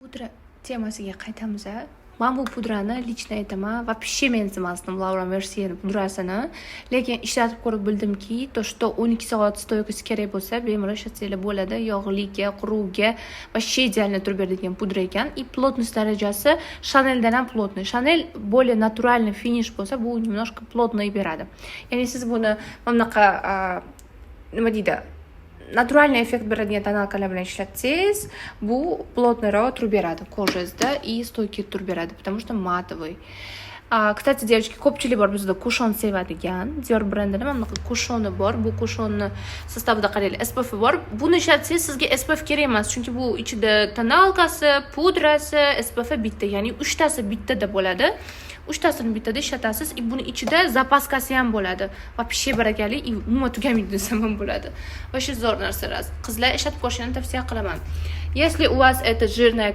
Pudra temasiga qaytamiz a. Man bu pudrani, лично aytaman, вообще mensimasdim Laura Mercierni pudrasini, lekin ishlatib ko'rib bildimki, то что 12 soat стойкость kerak bo'lsa, bemalol ishlatsanglar bo'ladi. Yog'liga, quruvga вообще идеально turib beradigan pudra ekan. И плотность darajasi Chaneldan ham плотный. Chanel более натуральный финиш bo'lsa, bu немножко плотный beradi. Ya'ni siz buni mana bunaqa, nima deydi, натуральный effekt beradigan тоналка lar bilan ishlatsangiz, bu плотный roq turib beradi кожа ngizda и стойкий turib beradi, потому что матовый. Кстати, девочки, ko'pchilik bor bizda кушон sevadigan. Dior brendini mana bunaqa кушон i bor. Bu кушон ni состав ida, qaranglar, SPF bor. Buni ishlatsangiz, sizga SPF kerak emas, chunki bu ichida тоналка si, pudrasi, SPF bitta, ya'ni uchtasi bittada bo'ladi. Uchtasini bittada ishlatasiz и buni ichida запаска si ham bo'ladi. Вообще barakali и umuman tugamaydi desam ham bo'ladi. Вообще zo'r narsalar. Qizlar, ishlatib ko'rishni tavsiya qilaman. Если у вас это жирная